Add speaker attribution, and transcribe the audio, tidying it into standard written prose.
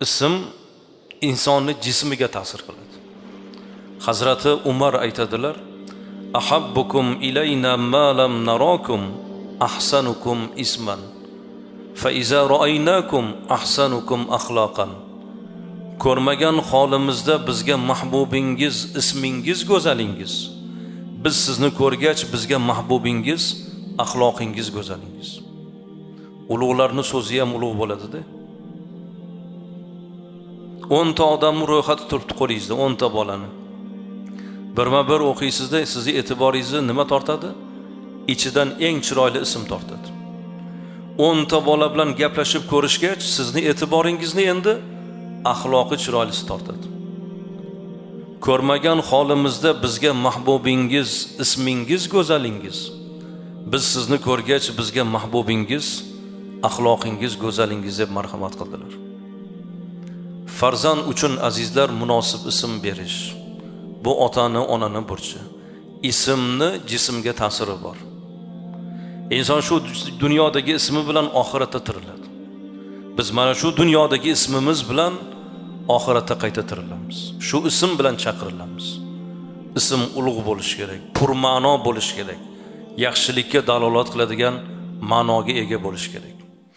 Speaker 1: Ism insonni jismiga ta'sir qiladi. Hazrati Umar aytadilar: "Ahabbukum ilayna ma lam narakum ahsanukum isman. Fa iza ra'aynakum ahsanukum axloqan." Ko'rmagan holimizda bizga mahbubingiz, ismingiz go'zalingiz. Biz sizni ko'rgach bizga mahbubingiz, axloqingiz go'zalingiz. Ulug'larning so'zi ham ulug' bo'ladi-da. 10 ta odamning ro'yxati turibdi qo'lingizda, 10 ta bolani. Birma-bir o'qiysizda, sizni e'tiboringizni nima tortadi? Ichidan eng chiroyli ism tortadi. 10 ta bola bilan gaplashib ko'rishgach, sizni e'tiboringizni endi axloqi chiroylisi tortadi. Ko'rmagan holimizda bizga mahbubingiz, ismingiz go'zalingiz. Biz sizni ko'rgach bizga mahbubingiz, axloqingiz go'zalingiz deb marhamat qildilar. Farzand uchun azizlar munosib ism berish bu otani, onani burchi. Ismni jismga ta'siri bor. Inson shu dunyodagi ismi bilan oxiratda tiriladi. Biz mana shu dunyodagi ismimiz bilan oxiratda qayta tirilamiz. Shu ism bilan chaqirilamiz. Ism ulug' bo'lishi kerak, purma'no bo'lishi kerak. Yaxshilikka dalolat qiladigan ma'noga ega bo'lishi kerak.